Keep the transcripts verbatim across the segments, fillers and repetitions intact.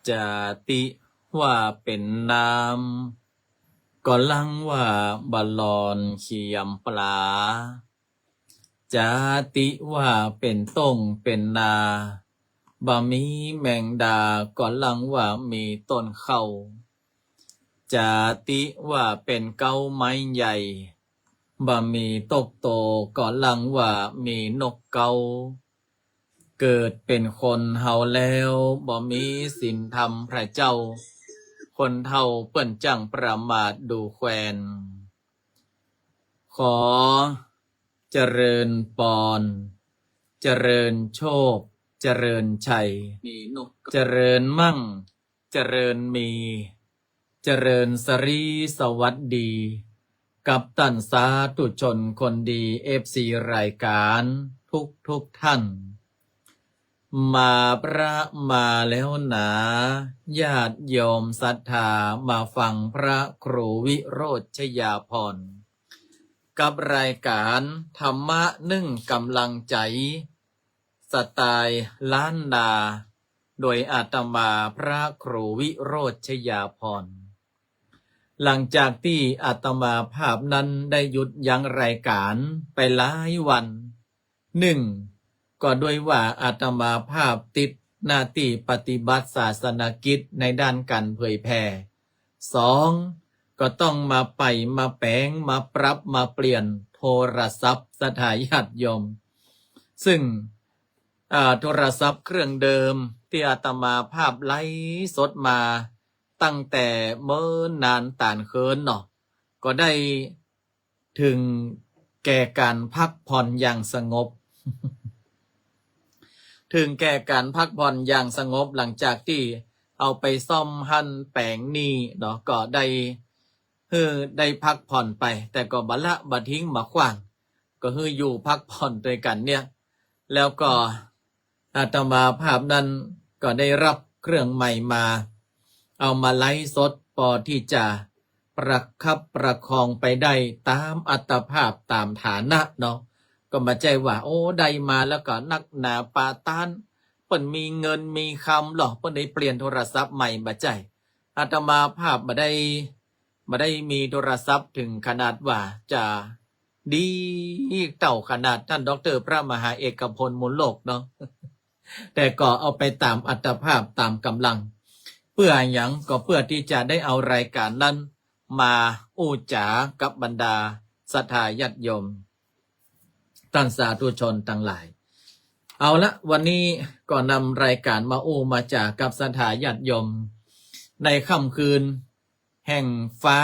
จาติว่าเป๋นน้ำ ก็ลังว่าบ่หล่อนเขียมปลา จาติว่าเป๋นต้งเป๋นนา บ่มีแมงดา ก็ลังว่ามีต้นเข้า จาติว่าเป๋นเก๊าไม้ใหญ่ บ่มีตกโต ก็ลังว่ามีนกเก๊า เกิดเป๋นคนเฮาแล้ว บ่มีศีลธรรมพระเจ้า คนเฒ่าเปิ้นจั้งประมาทดูแควน ขอเจริญปอน เจริญโชค เจริญชัย เจริญมั่ง เจริญมี เจริญสรีสวัสดี กับต้านสาธุชนคนดี เอฟซีรายก๋านทุกๆ ท่าน มาพระมาแล้วหนา ญาติโยมศรัทธามาฟังพระครูวิโรจน์ชยาภรณ์ กับรายก๋านธรรมะนึ่งก๋ำลังใจ๋ สไตล์ล้านนา โดยอาตมาพระครูวิโรจน์ชยาภรณ์ หลังจากตี้อาตมาภาพนั้นได้หยุดยั้งรายก๋านไปหลายวัน นึ่ง ก็ด้วยว่าอาตมาภาพติดหน้าตี้ปฏิบัติศาสนกิจในด้านก๋านเผยแผ่ สอง ก็ต้องมาไป่มาแป๋ง มาปรับ มาเปลี่ยนโทรศัพท์ศรัทธาญาติโยม ซึ่ง อ่า โทรศัพท์เครื่องเดิมตี้อาตมาภาพไลฟ์สดมาตั้งแต่เมินนานต๋านเคินเนาะ ก็ได้เถิงแก่ก๋านพักผ่อนอย่างสงบ เถิงแก่ก๋านพักผ่อนอย่างสงบ หลังจากตี้เอาไปซ่อมหั้นแป๋งนี่เนาะ ก็ได้ หื้อได้พักผ่อนไป แต่ก็บ่ละบ่ทิ้งบ่ขว้าง ก็หื้ออยู่พักผ่อนตวยกั๋นเนี่ย แล้วก็อาตมาภาพนั้นก็ได้ฮับเครื่องใหม่มา เอามาไลฟ์สดปอตี้จะประคับประคองไปได้ต๋ามอัตภาพต๋ามฐานะเนาะ ก็บ่ใจ้ว่า โอ้ ได้มาแล้วก็นักหนาปาต้าน เปิ้นมีเงินมีคำหรอ เปิ้นได้เปลี่ยนโทรศัพท์ใหม่ บ่ใจ้ อาตมาภาพบ่ได้ บ่ได้มีโทรศัพท์เถิงขนาดว่าจะดีเต้าขนาดต้านด็อกเตอร์พระมหาเอกพล มูลโลกเนาะ แต่ก็เอาไปต๋ามอัตภาพต๋ามก๋ำลัง เปื้อหยัง ก็เปื้อตี้จะได้เอารายก๋านนั้นมาอู้จ๋ากับบรรดาศรัทธาญาติโยม ต้านสาธุชนตังหลาย เอาละ วันนี้ก็นำรายก๋านมาอู้มาจ๋ากับศรัทธาญาติโยม ในค่ำคืนแห่งฟ้า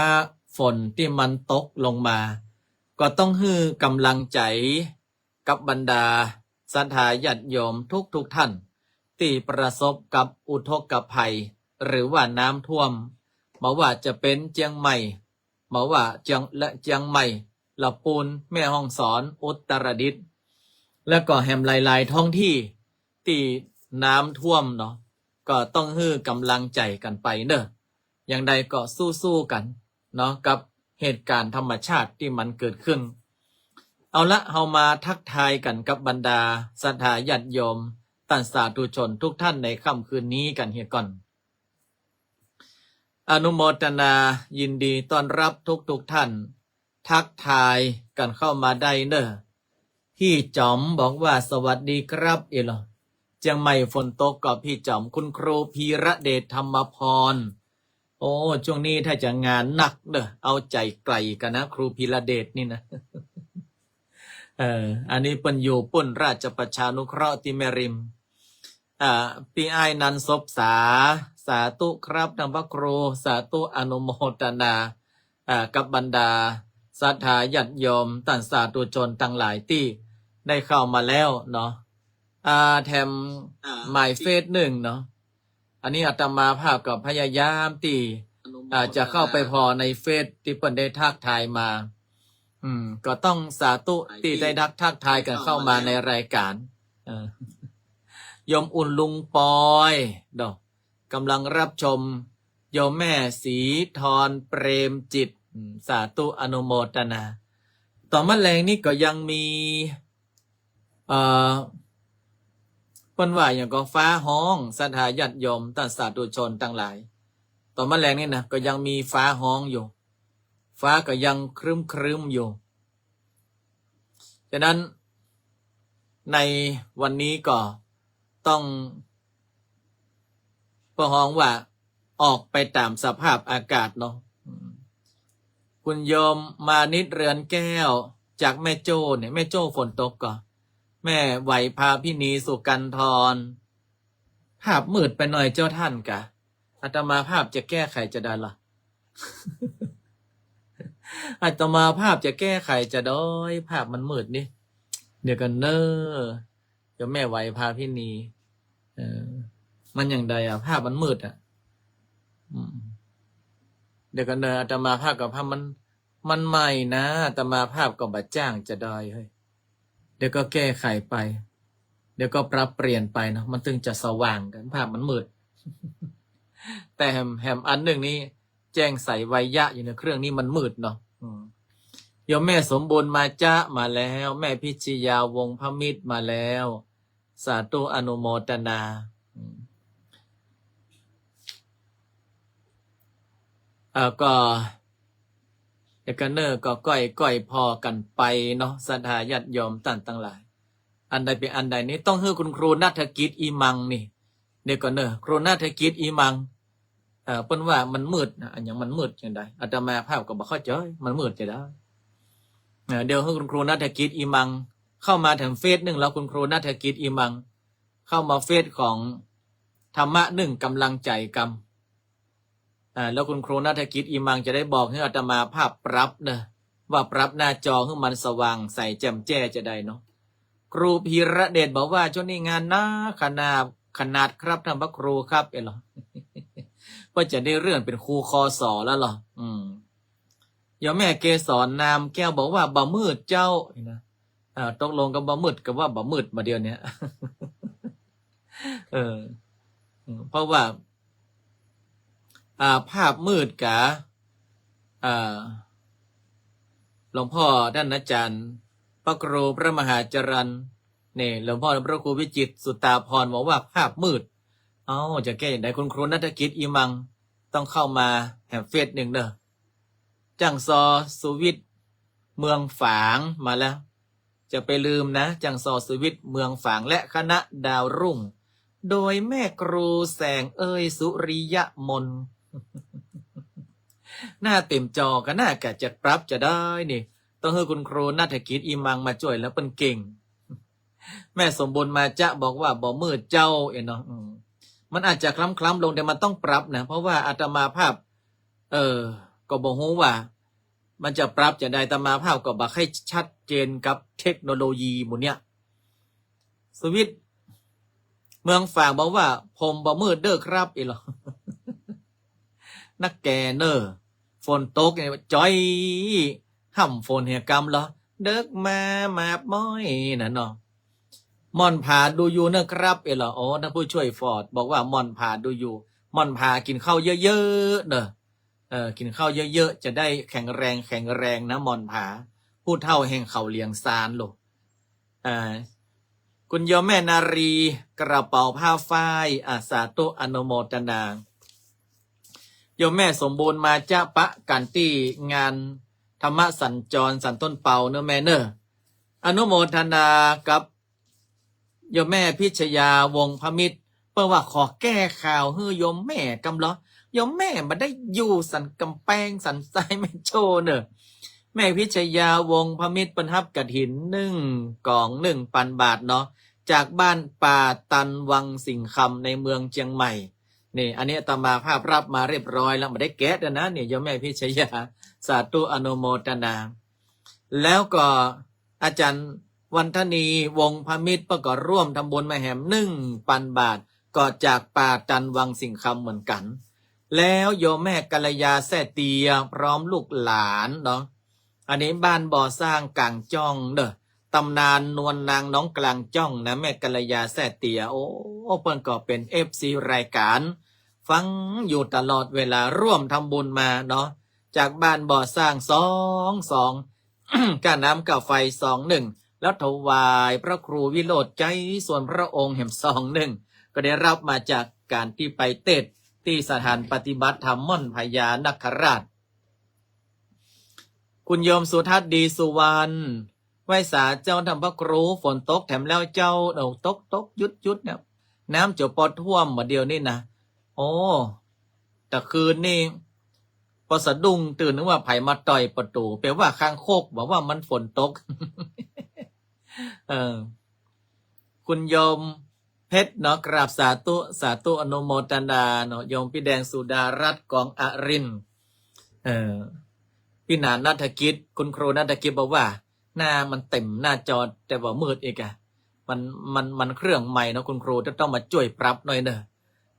ฝนตี้มันตกลงมา ก็ต้องหื้อก๋ำลังใจ๋กับบรรดาศรัทธาญาติโยมทุกๆ ท่าน ตี้ประสบกับอุทกภัย หรือว่าน้ำท่วม บ่ว่าจะเป๋นเจียงใหม่ บ่ว่าเจียง และเจียงใหม่ ละปูน แม่ฮ่องสอน อุตรดิตถ์ และก็แหมหลายๆ ท้องตี้ตี้น้ำท่วมเนาะ ก็ต้องหื้อก๋ำลังใจ๋กั๋นไปเนาะ อย่างใดก็สู้ๆ กั๋นเนาะ กับเหตุก๋ารณ์ธรรมชาติตี้มันเกิดขึ้น เอาละ เฮามาทักทายกั๋นกับบรรดาศรัทธาญาติโยม ต้านสาธุชนทุกท่านในค่ำคืนนี้กั๋นเหียก่อน อนุโมทนายินดีต้อนรับทุกๆ ท่าน ทักทายกั๋นเข้ามาได้เน่อ พี่จ๋อมบอกว่า สวัสดีครับ เอลอ เจียงใหม่ฝนตกก็พี่จ๋อม คุณครูพีระเดช ธรรมพร โอ้ ช่วงนี้ถ้าจะงานหนักเน่อ เอาใจ๋ใก๋กั๋นนะ ครูพีระเดชนี่นะ เออ อันนี้เปิ้นอยู่ปู้น ราชประชานุเคราะห์ตี้แม่ริม อ่า ปี้อ้ายนันท์ สบสา สาธุครับต้านพระครู สาธุอนุโมทนา อ่า กับบรรดาศรัทธาญาติโยม ต้านสาธุชนตังหลายตี้ได้เข้ามาแล้วเนาะ อ่า แถม อ่า หมายเฟซนึ่งเนาะ อันนี้อาตมาภาพก็พยายามตี้ อ่า จะเข้าไปผ่อในเฟซตี้เปิ้นได้ทักทายมา อืม ก็ต้องสาธุตี้ได้ทัก ทักทายกั๋นเข้ามาในรายก๋าน เออ โยมอุ่นลุงปอยเนาะ ก๋ำลังฮับชม โยมแม่ศรีธร เปรมจิต อืม สาธุอนุโมทนา ต่อมะแลงนี้ก็ยังมี เอ่อ เปิ้นว่าหยังก็ฟ้าฮ้อง ศรัทธาญาติโยมต้านสาธุชนตังหลาย ต๋อนมะแลงนี่นะ ก็ยังมีฟ้าฮ้องอยู่ ฟ้าก็ยังครึ้มๆ อยู่ ฉะนั้นในวันนี้ก็ต้อง เปิ้นฮ้องว่าออกไปต๋ามสภาพอากาศเนาะ อืม คุณโยมมานิด เรือนแก้ว จากแม่โจ้เนี่ย แม่โจ้ฝนตกก่อ แม่ไหวภาพินี สุกันทร ภาพมืดไปหน่อยเจ้าท่านกะ อาตมาภาพจะแก้ไขจะใดล่ะ อาตมาภาพจะแก้ไขจะใด ภาพมันมืดนี่ เดี๋ยวก่อนเน้อ โยมแม่ไหวภาพินี เออ มันอย่างใดอะ ภาพมันมืดอะ อืม เดี๋ยวก่อนเน้อ อาตมาภาพกับภาพมัน มันใหม่นะ อาตมาภาพก็บ่จ้างจะใดเฮ้ย เดี๋ยวก็แก้ไขไป เดี๋ยวก็ปรับเปลี่ยนไปเนาะ มันถึงจะสว่างกัน ภาพมันมืด แต่แหม แหมอันหนึ่งนี้แจ้งใสไวยะอยู่ในเครื่องนี้มันมืดเนาะ อืม โยมแม่สมบูรณ์มาจ๊ะ มาแล้ว แม่พิชยาวงศ์พมิตรมาแล้ว สาธุอนุโมทนา อืม เอ่อ ก็ เดี๋ยวก่อนเน้อ ก็ก้อยๆ ผ่อกั๋นไปเนาะ ศรัทธาญาติโยมต้านตังหลาย อันใดเป๋นอันใดนี้ต้องหื้อคุณครูณัฐกิจอีมังนี่ เดี๋ยวก่อนเน้อ ครูณัฐกิจอีมัง เอ่อ เปิ้นว่ามันมืดนะ อะหยังมันมืดจะใด อาตมาภาพก็บ่เข้าใจ๋ มันมืดจะใด เอ่อ เดี๋ยวหื้อคุณครูณัฐกิจอีมัง เข้ามาแถมเฟซนึ่งแล้ว คุณครูณัฐกิจอีมัง เข้ามาเฟซของธรรมะนึ่งกำลังใจ๋กำ อ่า แล้วคุณครูณัฐกิจอีมังจะได้บอกหื้ออาตมาภาพปรับเน้อ ว่าปรับหน้าจอหื้อมันสว่างใสแจ่มแจ้งจะใดเนาะ ครูพีระเดชบอกว่าช่วงนี้งานหนักขนาด ขนาดครับท่านพระครูครับ เอ้ยเหรอ ก็จะได้เลื่อนเป๋นครู คส แล้วเหรอ อืม โยมแม่เกสรนามแก้วบอกว่าบ่มืดเจ้า นะ อ่า ตกลงก็บ่มืดกับว่าบ่มืดมาเดี๋ยวเนี้ย เออ อืม เพราะว่า อ่า ภาพมืดกา อ่า หลวงพ่อท่านอาจารย์ พระครูพระมหาจรัญ เนี่ย หลวงพ่อพระครูวิจิตรสุตาภรณ์บอกว่าภาพมืด เอ้า จะแก้อย่างใด คุณครูณัฐกิจอีมัง ต้องเข้ามาแหมเฟซนึ่งเน้อ จ้างซอสุวิทย์ เมืองฝางมาแล้ว จะไปลืมนะ จ้างซอสุวิทย์ เมืองฝาง และคณะดาวรุ่ง โดยแม่ครูแสงเอย สุริยมน หน้าเต็มจอก็น่ากะจะปรับจะใดนี่ ต้องหื้อคุณครูณัฐกิจอีมังมาจ้วยแล้ว เปิ้นเก่ง แม่สมบูรณ์มาจ๊ะบอกว่าบ่มืดเจ้า เอ้ยเนาะ อืม มันอาจจะคล้ำๆ ลง แต่มันต้องปรับนะ เพราะว่าอาตมาภาพ เออ ก็บ่ฮู้ว่ามันจะปรับจะใด อาตมาภาพก็บ่ค่อยชัดเจนกับเทคโนโลยีหมู่เนี้ย สุวิทย์ เมืองฝางบอกว่าผมบ่มืดเด้อครับ เอ้ยเหรอ นักแกเน้อ ฝนตกเนี่ยจ้อย ห่ำฝนเหียกำเหรอ เดิกมาหมาบม้อยน่ะเนาะ ม่อนผาดูอยู่เน้อครับ เอ้ยเหรอ โอ้ ท่านผู้ช่วยฟอร์ดบอกว่าม่อนผาดูอยู่ ม่อนผากิ๋นข้าวเยอะๆ เน้อ เออ กิ๋นข้าวเยอะๆ จะได้แข็งแรง แข็งแรงนะ ม่อนผา ผู้เฒ่าแห่งเขาเหลียงซานโลก อ่า คุณโยมแม่นารี กระเป๋าผ้าฝ้าย อ่า สาธุอนุโมทนา โยมแม่สมบูรณ์มาจ๊ะ ปะกั๋นตี้งานธรรมสัญจรสันต้นเปาเน้อแม่เน้อ อนุโมทนากับโยมแม่พิชยาวงศ์พมิตร เปิ้นว่าขอแก้ข่าวหื้อโยมแม่กำเหรอ โยมแม่บ่ได้อยู่สันกำแปงสันทรายแม่โจ้เน้อ แม่พิชยาวงศ์พมิตรเปิ้นฮับกฐินนึ่งก๋อง นึ่งปันบาทเนาะ จากบ้านป่าตันวังสิงห์คำในเมืองเจียงใหม่ นี่ อันนี้อาตมาภาพรับมาเรียบร้อยแล้ว บ่ได้แกะแล้วนะ นี่ โยมแม่พิชยา สาธุอนุโมทนา แล้วก็อาจารย์วันทนีวงศ์พมิตร เปิ้นก็ร่วมทำบุญมาแหมนึ่งปันบาท ก็จากป่าตันวังสิงห์คำเหมือนกั๋น แล้วโยมแม่กัลยาแซ่เตียพร้อมลูกหลานเนาะ อันนี้บ้านบ่อสร้างก๋างจ้องเน้อ ตำนานนวลนางน้องก๋างจ้องนะ แม่กัลยาแซ่เตีย โอ้ เปิ้นก็เป๋น เอฟซี รายก๋าน ฟังอยู่ตลอดเวลา ร่วมทำบุญมาเนาะ จากบ้านบ่อสร้างสองสอง ก้าน้ำก้าไฟสองหนึ่ง แล้วถวายพระครูวิโรจน์ไชย ส่วนพระองค์แหมซองนึ่ง ก็ได้ฮับมาจากก๋านตี้ไปเตสน์ตี้สถานปฏิบัติธรรมม่อนพญานคราช คุณโยมสุทัศน์ ดีสุวรรณ ไหว้สาเจ้าต้านพระครู ฝนตกแถมแล้วเจ้า เอ้า ตกตกหยุดหยุดเนี่ย น้ำจะปอท่วมบ่าเดี่ยวนี้นะ โอ้ ตะคืนนี่ ปอสะดุ้งตื่นนึกว่าใผมาต่อยประตู๋ แป๋ว่าคางคก บอกว่ามันฝนตก เออ คุณโยมเพชรเนาะ กราบสาธุ สาธุอนุโมทนาเนาะ โยมพี่แดงสุดารัตน์ กองอรินทร์ เออ พี่หนานณัฐกิจ คุณครูณัฐกิจบอกว่า หน้ามันเต็มหน้าจอ แต่ว่ามืดอีกอะ มัน มัน มันเครื่องใหม่เนาะ คุณครูจะต้องมาจ้วยปรับหน่อยเนาะ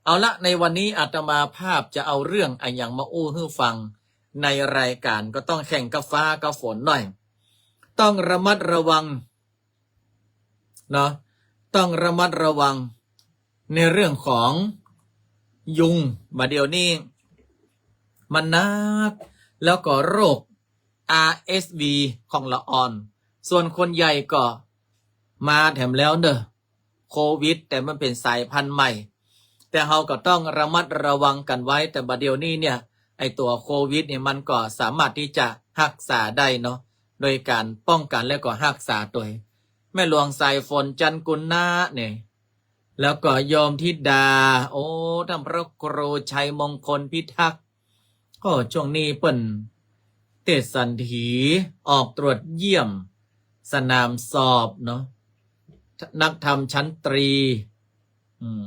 เอาละ ในวันนี้อาตมาภาพจะเอาเรื่องอะหยังมาอู้หื้อฟัง ในรายก๋านก็ต้องแข่งกับฟ้ากับฝนหน่อย ต้องระมัดระวัง เนาะ ต้องระมัดระวังในเรื่องของยุง บ่าเดี่ยวนี้มันนัก แล้วก็โรค อาร์เอสวี ของละอ่อน ส่วนคนใหญ่ก็มาแถมแล้วเนาะ โควิด แต่มันเป๋นสายพันธุ์ใหม่ แต่เฮาก็ต้องระมัดระวังกั๋นไว้ แต่บ่าเดี่ยวนี้เนี่ย ไอ้ตั๋วโควิดเนี่ยมันก็สามารถตี้จะฮักษาได้เนาะ โดยก๋านป้องกั๋นแล้วก็ฮักษาตั๋ว แม่หลวงสายฝน จันทร์กุณะเนี่ย แล้วก็โยมธิดา โอ้ ต้านพระครูชัยมงคลพิทักษ์ ก็ช่วงนี้เปิ้นเตสน์สันถี ออกตรวจเยี่ยมสนามสอบเนาะ นักธรรมชั้นตรี อืม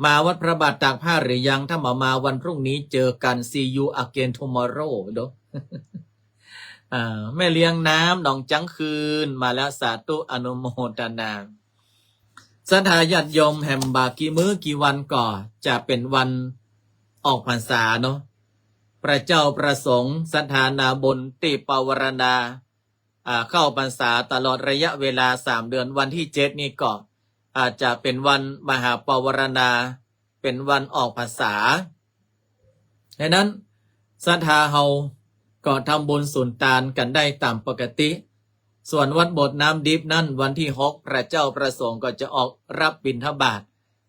มาวัดพระบาทตากผ้าหรือยัง ถ้าบ่มาวันพรุ่งนี้เจอกัน see you again tomorrow เนาะ อ่า แม่เลี้ยงน้ำหนองจั้งคืน มาแล้ว สาธุอนุโมทนา ศรัทธาญาติโยม แหมบ่ากี่มื้อกี่วันก็จะเป๋นวันออกพรรษาเนาะ พระเจ้าพระสงฆ์ศรัทธานาบุญตี้ปวารณา อ่า เข้าพรรษาตลอดระยะเวลาสามเดือน วันตี้เจ็ดนี่ก็อาจจะเป๋นวันมหาปวารณา เป๋นวันออกพรรษา ฉะนั้นศรัทธาเฮาก็ทำบุญสุนตานกั๋นได้ต๋ามปกติ ส่วนวัดโบสถ์น้ำดิบนั้น วันตี้หกพระเจ้าพระสงฆ์ก็จะออกรับบิณฑบาต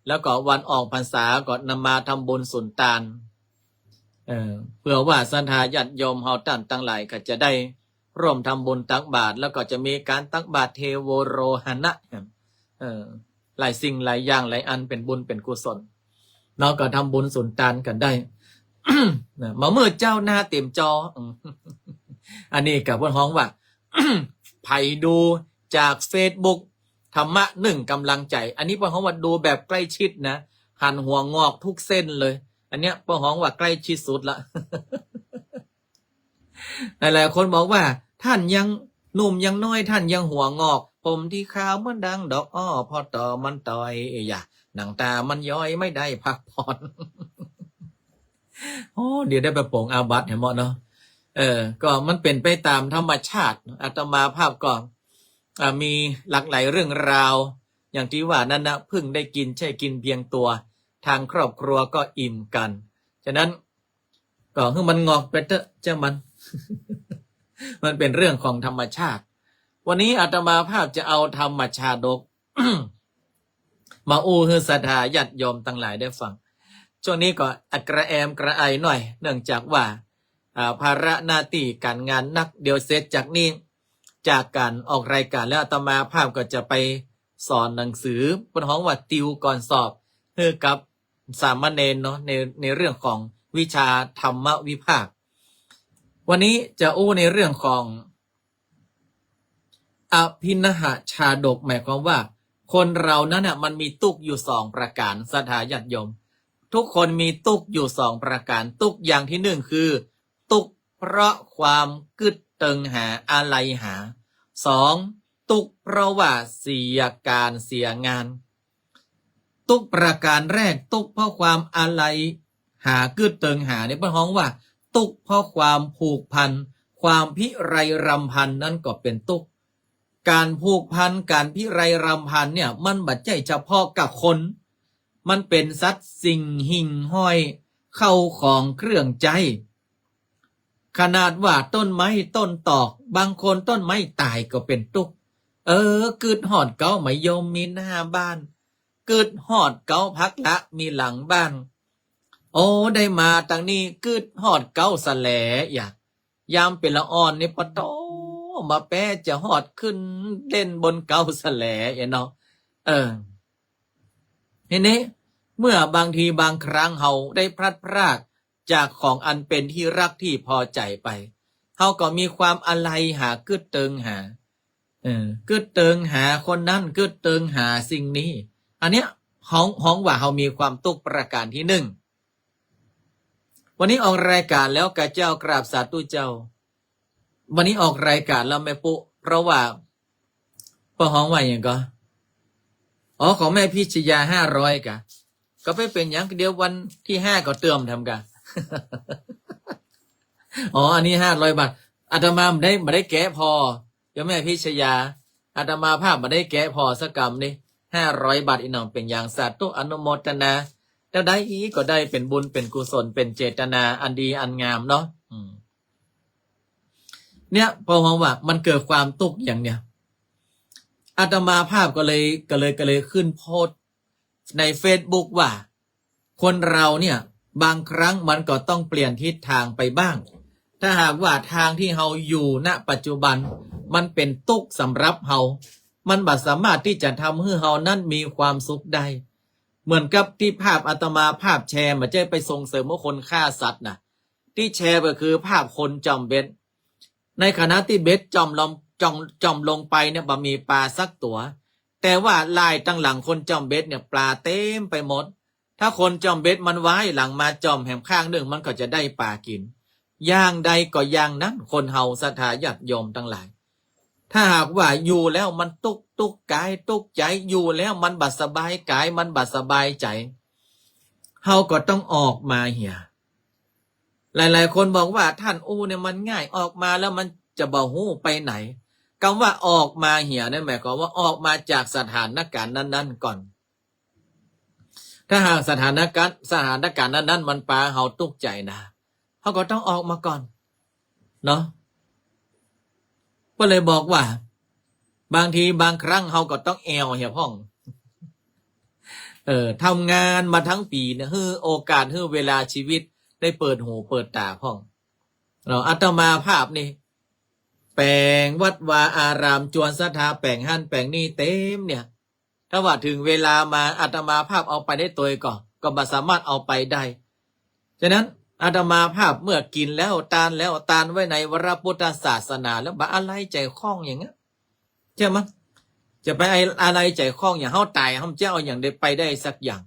แล้วก็วันออกพรรษาก็นำมาทำบุญสุนตาน เอ่อ เพื่อว่าศรัทธาญาติโยมเฮาต้านตังหลายก็จะได้ร่วมทำบุญตักบาตร แล้วก็จะมีก๋านตักบาตรเทโวโรหณะ เอ่อ หลายสิ่งหลายอย่างหลายอันเป๋นบุญเป๋นกุศล เนาะ ก็ทำบุญสุนตานกั๋นได้ นะ มาเมื่อเจ๊าหน้าเต๋มจอ อืม อันนี้ก็เปิ้นฮ้องว่า ใผดูจากเฟซบุ๊ก ธรรมะนึ่งกำลังใจ๋ อันนี้เปิ้นฮ้องว่าดูแบบใกล้ชิดนะ หันหัวงอกทุกเส้นเลย อันเนี้ยเปิ้นฮ้องว่าใกล้ชิดสุดละ หลายๆ คนบอกว่า ต้านยังหนุ่มยังน้อย ต้านยังหัวงอก ผมตี้ขาวเหมือนดังดอกอ้อ พอต่อมันต่อย เอ้ยยะ หนังต๋ามันย้อยไม่ได้พักผ่อน โอ้ เดี๋ยวได้ไปป๋งอาบัติแหมเนาะ เออ ก็มันเป๋นไปต๋ามธรรมชาติ อาตมาภาพก็ อ่า มีหลากหลายเรื่องราว อย่างตี้ว่านั้นนะ ผึ้งได้กินใช่กินเพียงตัว ทางครอบครัวก็อิ่มกั๋น ฉะนั้น ก็หื้อมันงอกไปเต๊อะ จ้างมัน มันเป๋นเรื่องของธรรมชาติ วันนี้อาตมาภาพจะเอาธรรมชาดก มาอู้หื้อศรัทธาญาติโยมตังหลายได้ฟัง ช่วงนี้ก็อะกระแอมกระไอหน่อย เนื่องจากว่า อ่า ภาระหน้าตี้ก๋านงานนัก เดี๋ยวเสร็จจากนี้ จากก๋านออกรายก๋านแล้ว อาตมาภาพก็จะไปสอนหนังสือ เปิ้นฮ้องว่าติวก่อนสอบ หื้อกับสามเณรเนาะ ใน ในเรื่องของวิชาธรรมวิภาค วันนี้จะอู้ในเรื่องของ อภินหชาดก หมายความว่า คนเรานั้นน่ะ มันมีตุ๊กข์อยู่สองประก๋าน ศรัทธาญาติโยม ทุกคนมีตุ๊กข์อยู่สองประก๋าน ตุ๊กข์อย่างตี้นึ่งคือ ตุ๊กข์เพราะความกึ๊ดเติงหา อาลัยหา สอง ตุ๊กข์เพราะว่าเสียก๋านเสียงาน ตุ๊กข์ประก๋านแรก ตุ๊กข์เพราะความอาลัยหา กึ๊ดเติงหาเนี่ย เปิ้นฮ้องว่า ตุ๊กข์เพราะความผูกพัน ความพิไรรำพันนั้นก็เป๋นตุ๊กข์ ก๋านผูกพัน ก๋านพิไรรำพันเนี่ย มันบ่ใจ้เฉพาะกับคน มันเป๋นสัตว์สิ่งหิ่งห้อย เข้าของเครื่องใจ๊ ขนาดว่าต้นไม้ต้นตอก บางคนต้นไม้ต๋ายก็เป๋นตุ๊กข์ เออ กึ๊ดฮอดเก๊า มะยมมีหน้าบ้าน กึ๊ดฮอดเก๊า ผักละมีหลังบ้าน โอ้ ได้มาตังนี้ กึ๊ดฮอดเก๊าสะแหล อย่า ยามเป๋นละอ่อนนี่ปะโต บ่าแป๊จะฮอดขึ้นเล่นบนเก๊าสะแหล เนาะ เออ ทีนี้ เมื่อบางทีบางครั้งเฮาได้พลัดพรากจากของอันเป็นที่รักที่พอใจ๋ไป เฮาก็มีความอาลัยหากึ๊ดเติงหา เออ กึ๊ดเติงหาคนนั้น กึ๊ดเติงหาสิ่งนี้ อันเนี้ย ฮ้อง ฮ้องว่าเฮามีความตุ๊กข์ประการตี้นึ่ง วันนี้ออกรายก๋านแล้ว กาเจ้ากราบสาธุเจ้า วันนี้ออกรายก๋านแล้วแม่ปุ๊ เพราะว่า เปิ้นฮ้องว่าหยังก่อ อ๋อ ของแม่พิชยา ห้าร้อย ก่ะ ก็บ่เป๋นหยัง เดี๋ยววันตี้ห้าก็เติมแถมก่ะ อ๋อ อันนี้ ห้าร้อย บาท อาตมาบ่ได้ บ่ได้แกะผ่อ โยมแม่พิชยา อาตมาภาพบ่ได้แกะผ่อสักกำนี่ ห้าร้อย บาท อี่น้อง เป๋นอย่างสาธุอนุโมทนา แล้วได้อีกก็ได้เป๋นบุญเป๋นกุศลเป๋นเจตนาอันดีอันงามเนาะ อืม เนี่ย เพราะว่ามันเกิดความตุ๊กข์อย่างเนี้ย อาตมาภาพก็เลย ก็เลย ก็เลยขึ้นโพสต์ในเฟซบุ๊กว่า คนเราเนี่ย บางครั้งมันก็ต้องเปลี่ยนทิศทางไปบ้าง ถ้าหากว่าทางที่เฮาอยู่ ณ ปัจจุบัน มันเป๋นตุ๊กข์สำหรับเฮา มันบ่สามารถตี้จะทำหื้อเฮานั้นมีความสุขได้ เหมือนกับตี้ภาพอาตมาภาพแชร์ บ่ใจ้ไปส่งเสริมหื้อคนฆ่าสัตว์นะ ตี้แชร์ก็คือภาพคนจ่อมเบ็ด ในขณะตี้เบ็ดจ่อมลง จ่อม จ่อมลงไปเนี่ย บ่มีป๋าสักตั๋ว แต่ว่าลายตังหลังคนจ่อมเบ็ดเนี่ย ป๋าเต๋มไปหมด ถ้าคนจ่อมเบ็ดมันว้ายหลังมาจ่อมแหมข้างนึ่ง มันก็จะได้ป๋ากิ๋น อย่างใดก็อย่างนั้น คนเฮาศรัทธาญาติโยมตังหลาย ถ้าหากว่าอยู่แล้วมันตุ๊กข์ ตุ๊กข์ก๋ายตุ๊กข์ใจ๋ อยู่แล้วมันบ่สบายก๋าย มันบ่สบายใจ๋ เฮาก็ต้องออกมาเหีย หลายๆ คนบอกว่า ท่านอู้เนี่ยมันง่าย ออกมาแล้วมันจะบ่ฮู้ไปไหน กำว่าออกมาเหียนั่นหมายความว่าออกมาจากสถานก๋ารณ์นั้นๆ ก่อน ถ้าหากสถานก๋ารณ์ สถานก๋ารณ์นั้นๆ มันปาเฮาตุ๊กข์ใจ๋นะ เฮาก็ต้องออกมาก่อน เนาะ ก็เลยบอกว่า บางทีบางครั้งเฮาก็ต้องแอ่วเหียพ่อง เออ ทำงานมาทั้งปี๋เนี่ย หื้อโอกาส หื้อเวลาชีวิตได้เปิดหูเปิดต๋าพ่อง เนาะ อาตมาภาพนี่ แป๋งวัดวาอาราม จวนศรัทธาแป๋งหั้นแป๋งนี่เต๋มเนี่ย ถ้าว่าเถิงเวลามา อาตมาภาพเอาไปได้ตวยก่อ ก็บ่สามารถเอาไปได้ ฉะนั้นอาตมาภาพเมื่อกิ๋นแล้ว ตานแล้ว ตานไว้ในวรพุทธศาสนาแล้ว บ่อาลัยใจ๋ข้องอย่างเงี้ย ใจ้ไหมะ จะไปอาลัยใจ๋ข้องอย่าง เฮาต๋าย เฮาจะเอาอย่างใดไปได้สักอย่าง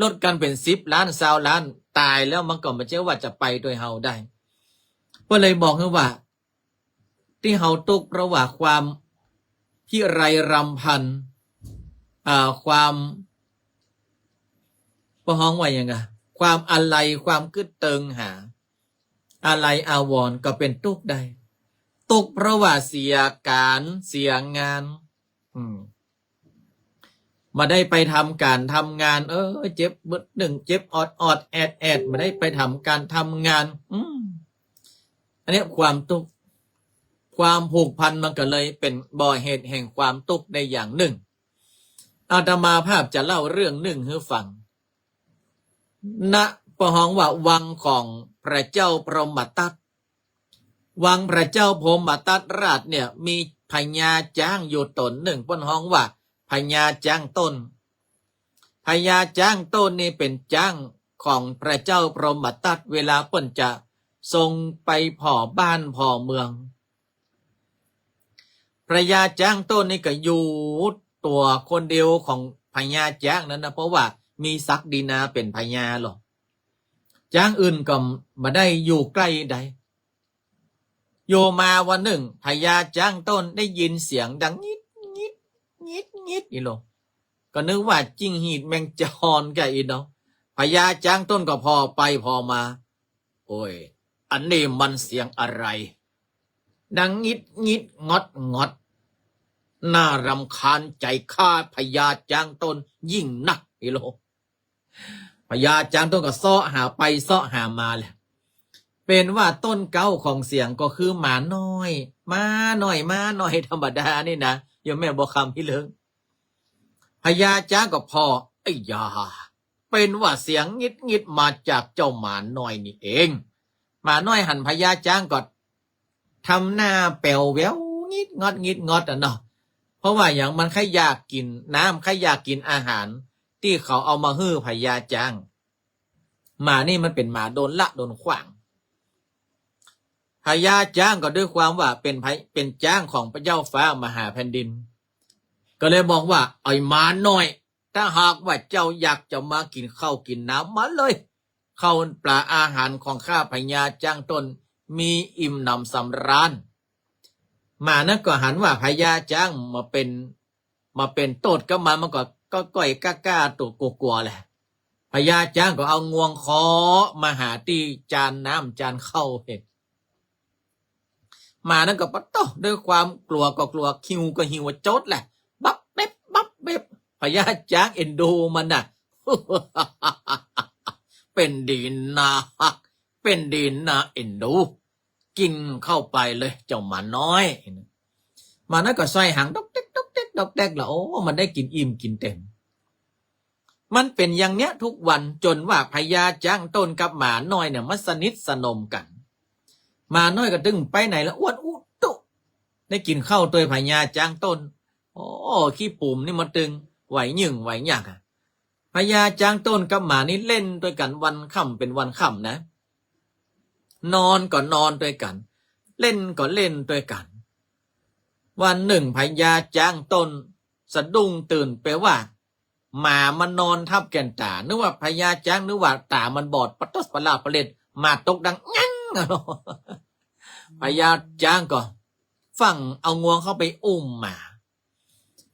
ลดกั๋นเป๋นสิบล้าน ซาวล้าน ต๋ายแล้วมันก็บ่ใจ้ว่าจะไปตวยเฮาได้ ก็เลยบอกหื้อว่า ตี้เฮาตุ๊กข์เพราะว่าความพิไรรำพัน อ่า ความ เปิ้นฮ้องว่าหยังอะ ความอาลัย ความกึ๊ดเติงหา อาลัยอาวรณ์ก็เป๋นตุ๊กข์ได้ ตุ๊กข์เพราะว่าเสียก๋าน เสียงาน อืม บ่ได้ไปทำก๋านทำงาน เออ เจ็บบึดนึ่ง เจ็บออดๆ แอดๆ บ่ได้ไปทำก๋านทำงาน อืม อันเนี้ยความตุ๊กข์ ความผูกพันมันก็เลยเป๋นบ่อเหตุแห่งความตุ๊กข์ได้อย่างนึ่ง อาตมาภาพจะเล่าเรื่องนึ่งหื้อฟัง ณ เปิ้นฮ้องว่าวังของพระเจ้าพรหมทัต วังพระเจ้าพรหมทัตราชเนี่ย มีพญาจ๊างอยู่ต๋นนึ่ง เปิ้นฮ้องว่าพญาจ๊างต้น พญาจ๊างต้นนี่เป๋นจ๊างของพระเจ้าพรหมทัต เวลาเปิ้นจะทรงไปผ่อบ้านผ่อเมือง พญาจ๊างต้นนี่ก็อยู่ตั๋วคนเดียวของพญาจ๊างนั้นนะ เพราะว่ามีศักดินาเป๋นพญาหลอ จ๊างอื่นก็บ่ได้อยู่ใก้ใด อยู่มาวันนึ่ง พญาจ๊างต้นได้ยินเสียงดังงิดงิด งิดงิด อี่หลอ ก็นึกว่าจิ้งหีดแมงจอนก่ะอี่เนาะ พญาจ๊างต้นก็ผ่อไปผ่อมา โอ้ย อันนี้มันเสียงอะไร ดังงิดงิด งอดงอด น่ารำคาญใจ๋ข้าพญาจ๊างต้นยิ่งนัก อี่หลอ พญาจ๊างต้นก็เซาะหาไปเซาะหามาแหละ เป๋นว่าต้นเก๊าของเสียงก็คือหมาน้อย หมาน้อย หมาน้อยธรรมดานี่นะ โยมแม่บัวคำพี่เลิง พญาจ๊างก็ผ่อ ไอ้ยา เป๋นว่าเสียงงิดงิดมาจากเจ้าหมาน้อยนี่เอง หมาน้อยหันพญาจ๊างก็ทำหน้าแป๋วแหววงิดงอดงิดงอดอะเนาะ เพราะว่าหยัง มันใค่อยากกิ๋นน้ำ ใค่อยากกิ๋นอาหารตี้เขาเอามาหื้อพญาจ๊าง หมานี่มันเป๋นหมาโดนละโดนขว้าง พญาจ๊างก็ด้วยความว่าเป๋นไพ เป๋นจ๊างของพระเจ้าฟ้ามหาแผ่นดิน ก็เลยบอกว่า ไอ้หมาน้อย ถ้าหากว่าเจ้าอยากจะมากิ๋นข้าวกิ๋นน้ำมาเลย ข้าวปลาอาหารของข้าพญาจ๊างต้นมีอิ่มหนำสำราญ หมานั้นก็หันว่าพญาจ๊างมาเป๋น มาเป๋นโต้ษกับมัน มันก็ ก็ก้อยก้าๆ ตั๋วกั๋วๆ แหละ พญาจ๊างก็เอางวงเคาะมาหาตี้จานน้ำจานข้าวเห็น หมานั้นก็ปะโต้ ด้วยความกลัวก็กลัว หิวก็หิวโจ๊ดแหละ บับเบ็บบับเบ็บ พญาจ๊างเอ็นดูมันน่ะ เป๋นดีน่าฮัก เป๋นดีน่าเอ็นดู กิ๋นเข้าไปเลยเจ้าหมาน้อย หมานั้นก็ใส่หางดอกแดกดอกแดกดอกแดกละ โอ้ มันได้กิ๋นอิ่มกิ๋นเต็ม มันเป๋นอย่างเนี้ยทุกวัน จ๋นว่าพญาจ๊างต้นกับหมาน้อยเนี่ยมันสนิทสนมกั๋น หมาน้อยก็ตึงไปไหนละอ้วนอู้ตุ๊ ได้กิ๋นข้าวตวยพญาจ๊างต้น โอ้ ขี้ปุ่มนี่มันตึงไหวหยิ่งไหวหยักอะ พญาจ๊างต้นกับหมานี่เล่นตวยกั๋นวันค่ำเป๋นวันค่ำนะ นอนก็นอนตวยกั๋น เล่นก็เล่นตวยกั๋น วันนึ่งพญาจ๊างต้นสะดุ้งตื่นไปว่า หมามันนอนทับแก่นต๋า นึกว่าพญาจ๊าง นึกว่าต๋ามันบอด ปะตุ๊สปะลาปะเล็ด หมาตกดังงั่งอะเนาะ พญาจ๊างก็ฟั่งเอางวงเข้าไปอุ้มหมา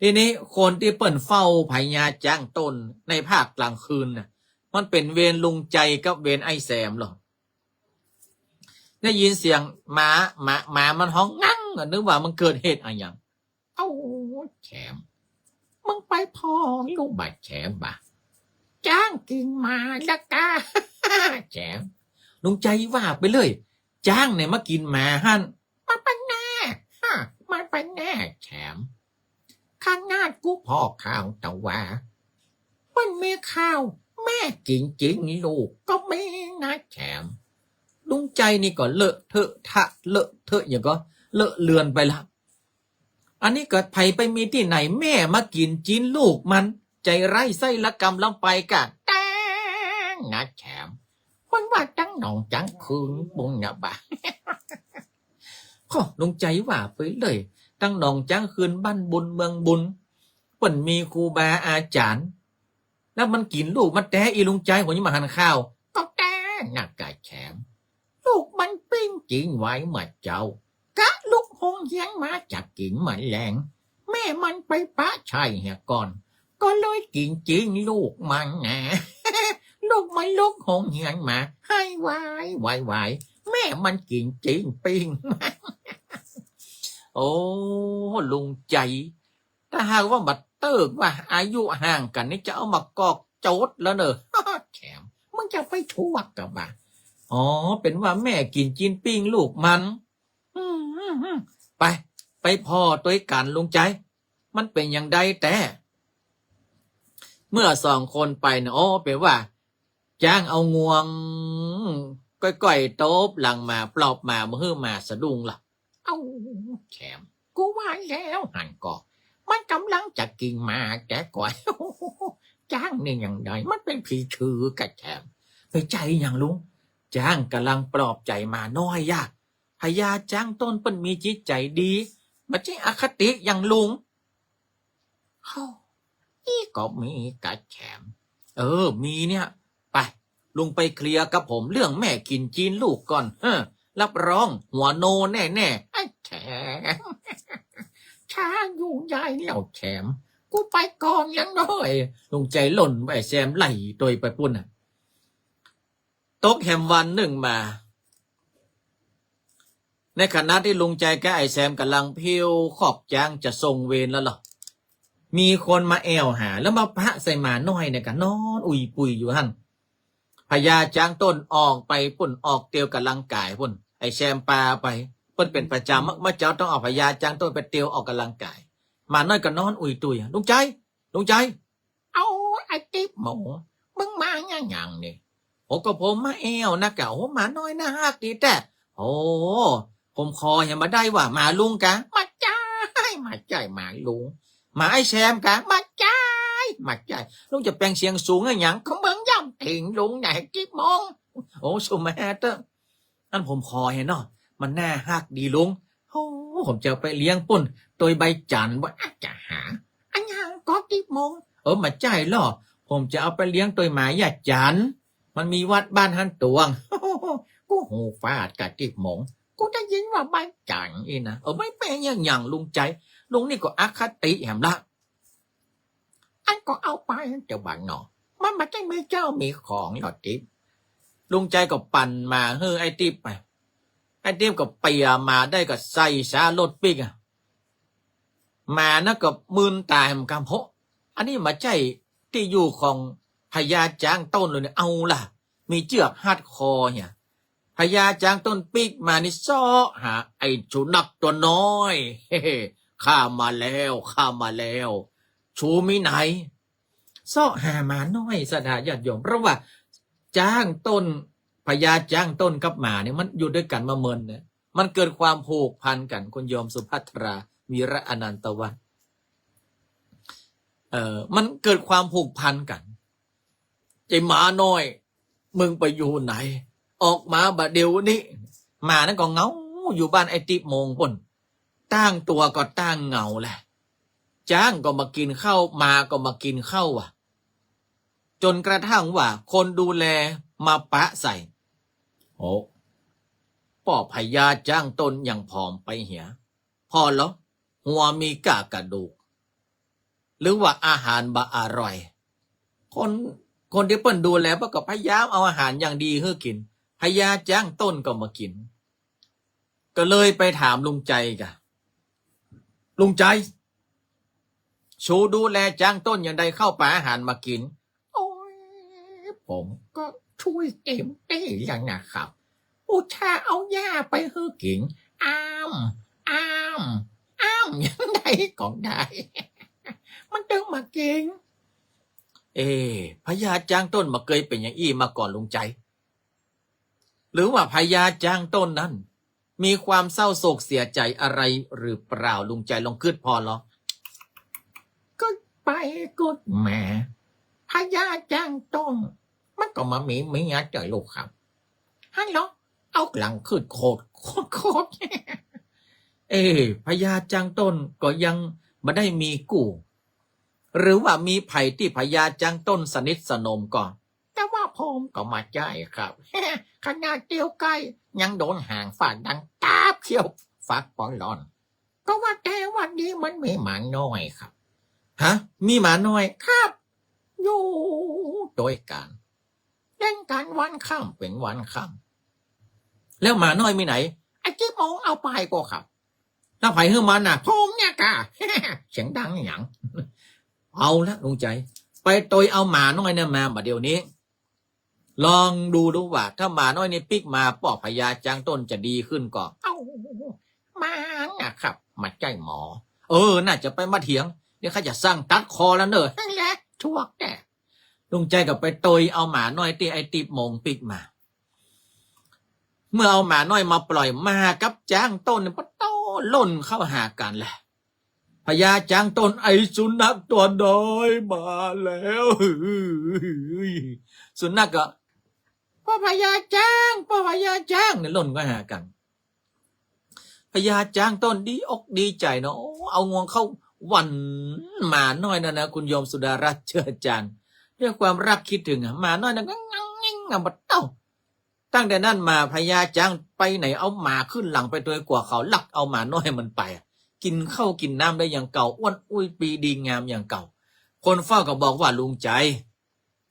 ทีนี้คนตี้เปิ้นเฝ้าพญาจ๊างต้นในภาคกลางคืนน่ะ มันเป๋นเวรลุงใจ๋กับเวรไอ้แซมหรอก ได้ยินเสียงหมา หมา หมามันฮ้องงั่งอะ นึกว่ามันเกิดเหตุอะหยัง เอ้า แซม มึงไปผ่อลูกบ่าแซมบ่า จ๊างกิ๋นหมาละก้า แซม ลุงใจ๋ว่าไปเลย จ๊างเนี่ยมากิ๋นหมาหั้น มันไปแน่ ฮะ มันไปแน่ แซม ขนาดกูผ่อข่าวตะวา มันมีข่าวแม่กิ๋นจีนลูกก็มีนะแซม ลุงใจ๋นี่ก็เลอะเทอะทะเลอะเทอะอย่างก็เลอะเลือนไปละ อันนี้ก็ใผไปมีตี้ไหนแม่มากิ๋นจีนลูกมัน ใจ๋ร้ายไส้ละกำลำไปกะ แต๊งนะแซม มันว่าตังหนองจ๊างคืนบุญนะบ่า โอ้ ลุงใจ๋ว่าไปเลย ตังหนองจ๊างคืนบ้านบุญเมืองบุญ เปิ้นมีครูบาอาจ๋ารย์ แล้วมันกิ๋นลูกมันแต๊ อีลุงใจ๋ หัวนี้มาหันข่าว ก็แต๊นักกะแซม ลูกมันปิ้งจีนไว้เมื่อเจ๊า กะลุกโฮงเฮียนมาจะกิ๋นมื้อแลง แม่มันไปปะไส้เหียก่อน ก็เลยกิ๋นจีนลูกมันนะ ลูกมันลุกโฮงเฮียนมา ไห้วายวายวาย แม่มันกิ๋นจีนปิ้ง โอ้ ลุงใจ๋ ถ้าหากว่าบ่าเติ๊กว่าอายุห่างกั๋นนี่จะเอามากอกโจ๊ดแล้วเน่อ แซม มึงจะไปทั่วกะบ่า อ๋อ เป๋นว่าแม่กิ๋นจีนปิ้งลูกมัน อืม อืม อืม ไป ไปผ่อตวยกั๋นลุงใจ๋ มันเป๋นอย่างใดแต๊ เมื่อสองคนไปน่ะ โอ้ เป๋นว่าจ๊างเอางวงก้อยๆ ตบหลังหมา ปลอบหมา บ่หื้อหมาสะดุ้งละ เอ้า แซม กูว่าแล้วหั้นก่อ มันก่ำลังจะกิ๋นหมาแต๊ก่อ จ๊างนี่อย่างใด มันเป๋นผีถือกะแซม ไปใจ๋หยังลุง จ๊างก่ำลังปลอบใจ๋หมาน้อยอะ พญาจ๊างต้นเปิ้นมีจิตใจ๋ดี บ่ใจ้อคติอย่างลุง เฮ้า อี้ก็มีกะแซม เออ มีเนี่ย ไป ลุงไปเคลียร์กับผมเรื่องแม่กิ๋นจีนลูกก่อน เฮ้อ รับรองหัวโนแน่ๆ ไอ้แซม ช้าอยู่ใหญ่แล้วแซม กูไปก่อนแล้วเน้อย ลุงใจ๋ล่น ไอ้แซมไล่ตวยไปปู้นน่ะ ตกแหมวันนึ่งมา ในขณะตี้ลุงใจ๋กับไอ้แซมก่ำลังเผี้ยวคอกจ๊างจะส่งเวรแล้วล่ะ มีคนมาแอ่วหา แล้วมาปะใส่หมาน้อยเนี่ยกะนอนอุ๋ยปุ๋ยอยู่หั้น พญาจ๊างต้นออกไปปู้น ออกเตียวก่ำลังก๋ายปู้น ไอ้แซมปาไป เปิ้นเป๋นประจ๋ำ เมื่อเจ๊าต้องเอาพญาจ๊างต้นไปเตียวออกก่ำลังก๋าย หมาน้อยก็นอนอุ๋ยตุย ลุงใจ๋ ลุงใจ๋ เอา ไอ้ติ๊บหมง มึงมาอะหยังนี่ โอ้ ก็ผมมาแอ่วนะกะ โอ้ หมาน้อยน่าฮักดีแต๊ โอ้ ผมขอเหียบ่ได้ว่า หมาลุงกา บ่ใจ้ บ่ใจ้หมาลุง หมาไอ้แซมกา บ่ใจ้ บ่ใจ้ ลุงจะแป๋งเสียงสูงอะหยัง ก็มึงย่ำติ่งลุงใหญ่ติ๊บหมง โอ้ สุมาเต๊อะ อันผมขอเหียเนาะ มันน่าฮักดีลุง โอ้ ผมจะเอาไปเลี้ยงปุ้น ตวยใบจั๋น บ่าอะจะหา อะหยังก็ติ๊บหมง เออ บ่ใจ้ลอ ผมจะเอาไปเลี้ยงตวยหมาย่าจั๋น มันมีวัดบ้านหั้นตวง กูหูฟาดกะติ๊บหมง กูได้ยินว่าใบจั๋นอี้นะ เออ บ่เป๋นอะหยังลุงใจ๋ ลุงนี่ก็อคติแหมละ อันก็เอาไปเต๊อะบ่าเนาะ มันบ่ใจ้มีเจ้ามีของหรอกติ๊บ ลุงใจ๋ก็ปั่นหมาหื้อไอ้ติ๊บไป ไอ้ติ๊บก็เปียหมาได้ก็ใส่ซะรถปิ๊กอะ หมานั้นก็มึนต๋าแหมกำ โห อันนี้บ่ใจ้ตี้อยู่ของพญาจ๊างต้นเลยเนี่ย เอาล่ะ มีเจื้อกฮัดคอเหีย พญาจ๊างต้นปิ๊กมานี่เซาะหาไอ้สุนัขตั๋วน้อย ข้ามาแล้ว ข้ามาแล้ว สูมีไหน เซาะหาหมาน้อย ศรัทธาญาติโยม เพราะว่าจ๊างต้น พญาจ๊างต้นกับหมาเนี่ยมันอยู่ด้วยกั๋นมาเมินนะ มันเกิดความผูกพันกั๋น คุณโยมสุภัทรา วีระอนันตวัฒน์ เอ่อ มันเกิดความผูกพันกั๋น ไอ้หมาน้อย มึงไปอยู่ไหน ออกมาบ่าเดี่ยวนี้ หมานั้นก็เหงาอยู่บ้านไอ้ติ๊บหมงปุ้น ตั้งตั๋วก็ตั้งเหงาแหละ จ๊างก็บ่กิ๋นข้าว หมาก็บ่กิ๋นข้าวอะ จ๋นกระทั่งว่าคนดูแลมาปะใส่ โอ้ ป้อพญาจ๊างต้นยังผอมไปเหีย ผ่อลอ หัวมีก้ากระดูก หรือว่าอาหารบ่อร่อย คน คนตี้เปิ้นดูแลเปิ้นก็พยายามเอาอาหารอย่างดีหื้อกิ๋น พญาจ๊างต้นก็บ่กิ๋น ก็เลยไปถามลุงใจ๋กะ ลุงใจ๋ สูดูแลจ๊างต้นอย่างใด ข้าวป๋าอาหารบ่กิ๋น โอ้ย ผมก็ช่วยเต็มตี้แล้วนะครับ อุตส่าห์เอาหญ้าไปหื้อกิ๋น อ้าม อ้าม อ้าม อย่างใดก็ได้ มันตึงบ่กิ๋น เอ๊ะ พญาจ๊างต้นบ่เกยเป๋นอย่างอี้มาก่อนลุงใจ๋ หรือว่าพญาจ๊างต้นนั้น มีความเศร้าโศกเสียใจ๋อะไรหรือเปล่า ลุงใจ๋ลองกึ๊ดผ่อลอ กึ๊ดไปกึ๊ดมา พญาจ๊างต้น มันก็บ่มีเมียเตื้อลูกครับ หันลอ เอาหลังขึ้นโคตร โคตร โคตร เอ๊ะ พญาจ๊างต้นก็ยังบ่ได้มีกู้ หรือว่ามีใผตี้พญาจ๊างต้นสนิทสนมก่อ แต่ว่าผมก็บ่ใจ้ครับ ขนาดเตียวใก้ยังโดนหางฟาดดังตาบเขี้ยวฟักปอล่อน ก็ว่าแต่วันนี้มันมีหมาน้อยครับ ฮะ มีหมาน้อย ครับ อยู่ตวยกั๋น เล่นกั๋นวันค่ำเป๋นวันค่ำ แล้วหมาน้อยมีไหน ไอ้ติ๊บหมงเอาไปก่อครับ แล้วใผหื้อมันน่ะ ผมเนี่ยก่ะ เสียงดังอะหยัง เอาละลุงใจ๋ ไปตวยเอาหมาน้อยเนี่ยมาบ่าเดี่ยวนี้ ลองดูดูว่า ถ้าหมาน้อยนี่ปิ๊กมาป้อพญาจ๊างต้นจะดีขึ้นก่อ เอ้า หมาน่ะครับ บ่ใจ้หมอ เออ น่าจะไปบ่เถียง เดี๋ยวข้าจะสั่งตัดคอแล้วเน่อ นั่นแหละ ถูกแต๊ ลุงใจ๋ก็ไปตวยเอาหมาน้อยตี้ไอ้ติ๊บหมงปิ๊กมา เมื่อเอาหมาน้อยมาปล่อย หมากับจ๊างต้นเนี่ยปะโต้ล่นเข้าหากั๋นแหละ พญาจ๊างต้น ไอ้สุนัขตั๋วน้อยมาแล้ว สุนัขก็ ป้อพญาจ๊าง ป้อพญาจ๊าง เนี่ยล่นเข้าหากั๋น พญาจ๊างต้นดีอกดีใจ๋เนาะ เอางวงเข้าหวันหมาน้อยนั่นนะ คุณโยมสุดารัตน์เจื้อจาน ด้วยความรักคิดถึงอะ หมาน้อยนั่นก็งั่งงิ่งอะ ปะโต้ ตั้งแต่นั้นมาพญาจ๊างไปไหนเอาหมาขึ้นหลังไปตวย กั๋วเขาลักเอาหมาน้อยมันไปอะ กิ๋นข้าวกิ๋นน้ำได้อย่างเก่า อ้วนอุ้ยปีดีงามอย่างเก่า คนเฝ้าก็บอกว่า ลุงใจ๋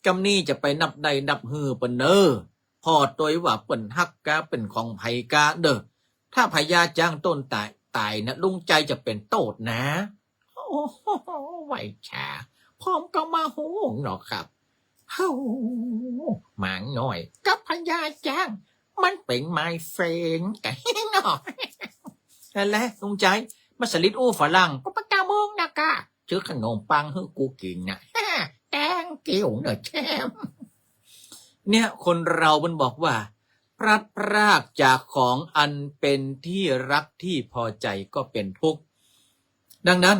กำนี้จะไปนับได้นับหื้อเปิ้นเน่อ ผ่อตวยว่าเปิ้นฮักกา เป๋นของใผกาเน่อ ถ้าพญาจ๊างต้นต๋าย ต๋ายนะ ลุงใจ๋จะเป๋นโต้ษนะ โอ้โห ไหวชา ผมก็บ่ฮู้เนาะครับ เฮ้า หมาน้อยกับพญาจ๊าง มันเป๋นไม้เฟนกั๋นเนาะ นั่นแหละลุงใจ๋ มาสลิดอู้ฝรั่ง ก็ประกาศ งนะก้า ซื้อขนมปังหื้อกูกิ๋นนะ Thank you เน่อแชมป์ เนี่ย คนเรามันบอกว่า พลัดพรากจากของอันเป็นที่รักที่พอใจก็เป็นทุกข์ ดังนั้น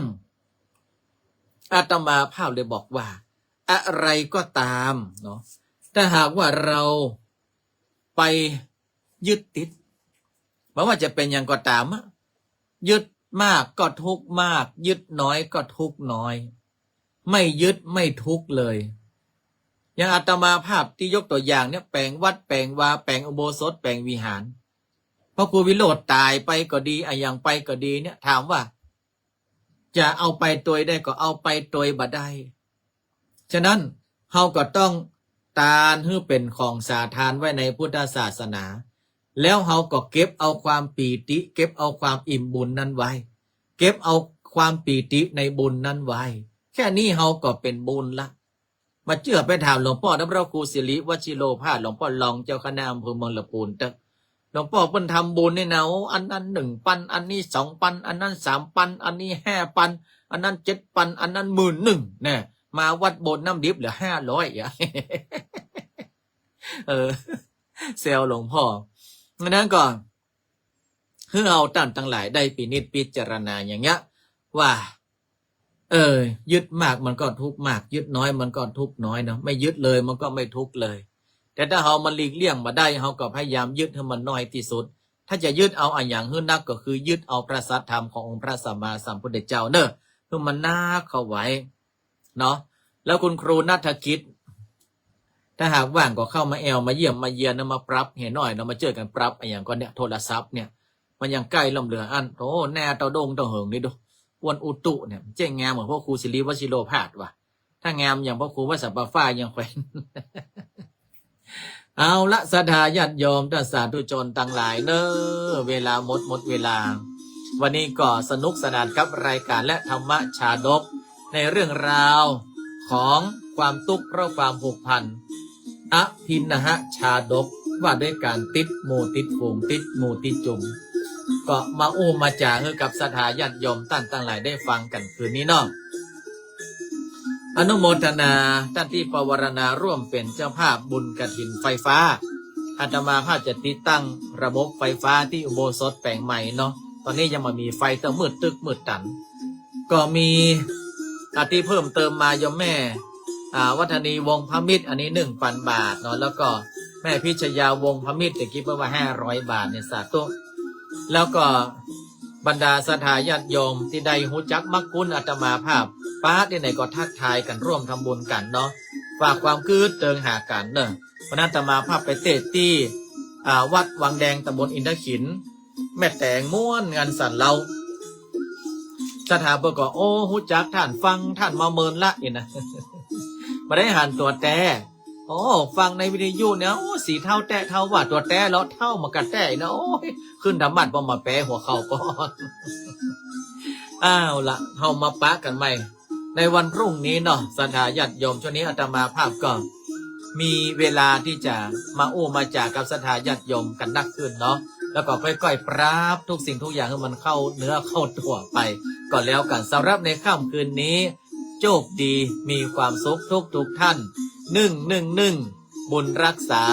อาตมาภาพเลยบอกว่า อะไรก็ตามเนาะ ถ้าหากว่าเราไปยึดติด บ่ว่าจะเป๋นหยังก็ต๋ามอะ ยึดมากก็ทุกข์มาก ยึดน้อยก็ทุกข์น้อย ไม่ยึดไม่ทุกข์เลย อย่างอาตมาภาพตี้ยกตั๋วอย่างเนี่ย แป๋งวัด แป๋งวา แป๋งอุโบสถ แป๋งวิหาร พระครูวิโรจน์ต๋ายไปก็ดี อะหยังไปก็ดีเนี่ย ถามว่า จะเอาไปตวยได้ก็เอาไปตวยบ่ได้ ฉะนั้น เฮาก็ต้องตานหื้อเป๋นของสาทานไว้ในพุทธศาสนา แล้วเฮาก็เก็บเอาความปีติ เก็บเอาความอิ่มบุญนั้นไว้ เก็บเอาความปีติในบุญนั้นไว้ แค่นี้เฮาก็เป๋นบุญละ บ่าเจื้อไปถามหลวงป้อพระครูสิริวชิโรภาส หลวงป้อรองเจ้าคณะอำเภอเมืองละปูนเต๊อะ หลวงป้อเปิ้นทำบุญนี่นะ โอ้ อันนั้นหนึ่งปัน อันนี้สองปัน อันนั้นสามปัน อันนี้ห้าปัน อันนั้นเจ็ดปัน อันนั้นหมื่นหนึ่ง แน่ มาวัดโบสถ์น้ำดิบเหลือห้าร้อยอะ เออ แซวหลวงป้อ ฉะนั้นก็ หื้อเฮาต้านตังหลายได้พินิจพิจารณาอย่างเนี้ย ว่า เออ ยึดมากมันก็ทุกข์มาก ยึดน้อยมันก็ทุกข์น้อยเนาะ ไม่ยึดเลยมันก็ไม่ทุกข์เลย แต่ถ้าเฮามันหลีกเลี่ยงบ่ได้ เฮาก็พยายามยึดหื้อมันน้อยตี้สุด ถ้าจะยึดเอาอะหยังหื้อนัก ก็คือยึดเอาพระสัทธรรมขององค์พระสัมมาสัมพุทธเจ้าเน่อ หื้อมันนักเข้าไว้ เนาะ แล้วคุณครูณัฐกิจ ถ้าหากว่างก็เข้ามาแอว มาเยี่ยมมาเยียนนะ มาปรับหื้อหน่อยเนาะ มาเจื้อกั๋นปรับอะหยังก่อเนี่ย โทรศัพท์เนี่ย มันยังใก้ล้ำเหลืออั้น โอ้ แน่เต้าโด้งเต้าเหิงนี่ดู อ้วนอุตุเนี่ย เจ๊งงามเหมือนพระครูสิริวชิโรภาสว่ะ ถ้างามอย่างพระครูวัดสัปปะฟ้ายังแขวน เอาละ ศรัทธาญาติโยม ต้านสาธุชนตังหลายเน่อ เวลาหมด หมดเวลา วันนี้ก็สนุกสนานกับรายการและธรรมชาดก ในเรื่องราวของความตุ๊กข์เพราะความผูกพัน อภินหชาดก ว่าด้วยการติดหมู่ติดฝูง ติดหมู่ติดจุม ก็มาอู้มาจ๋าหื้อกับศรัทธาญาติโยมต้านตังหลายได้ฟังกั๋นคืนนี้เนาะ อนุโมทนาต้านตี้ปวารณาร่วมเป๋นเจ้าภาพบุญกฐินไฟฟ้า อาตมาภาพจะติดตั้งระบบไฟฟ้าตี้อุโบสถแป๋งใหม่เนาะ ต๋อนนี้ยังบ่มีไฟ เต๊อะ มืดตึ๊กมืดตัน ก็มี อาทิเพิ่มเติมมาโยมแม่ อ่า วัฒนีวงศ์พมิตร อันนี้หนึ่งปันบาทเนาะ แล้วก็แม่พิชยาวงศ์พมิตร ตะกี้เปิ้นว่าห้าร้อยบาทเนี่ย สาธุ แล้วก็บรรดาศรัทธาญาติโยมตี้ได้ฮู้จักมักคุ้นอาตมาภาพ ปะตี้ไหนก็ทักทายกั๋นร่วมทำบุญกั๋นเนาะ ฝากความกึ๊ดเติงหากั๋นเน่อ วันนั้นอาตมาภาพไปเตศน์ตี้ อ่า วัดวังแดง ตำบลอินทขิล แม่แตงม่วนงานสันเล้า ศรัทธาเปิ้นก็ โอ้ ฮู้จักต้าน ฟังต้านมาเมินละนี่นะ บ่ได้หันตั๋วแต๊ โอ้ ฟังในวิทยุเนี่ย โอ้ สีเทาแต๊เทาว่า ตั๋วแต๊เลาะเทามากั๋นแต๊นะ โอ้ย ขึ้นธรรมาสน์ปอมาแป๋หัวเข่าก่อน เอาละ เฮามาปะกั๋นใหม่ ในวันพรุ่งนี้เนาะ ศรัทธาญาติโยม ช่วงนี้อาตมาภาพก็มีเวลาตี้จะมาอู้มาจ๋ากับศรัทธาญาติโยมกั๋นนักขึ้นเนาะ แล้วก็ก้อยๆ ปรับทุกสิ่งทุกอย่างหื้อมันเข้าเนื้อเข้าตั๋วไป ก็แล้วกั๋น สำหรับในค่ำคืนนี้ โชคดี มีความสุขทุกๆ ท่าน หนึ่งหนึ่งหนึ่ง บุญรักษา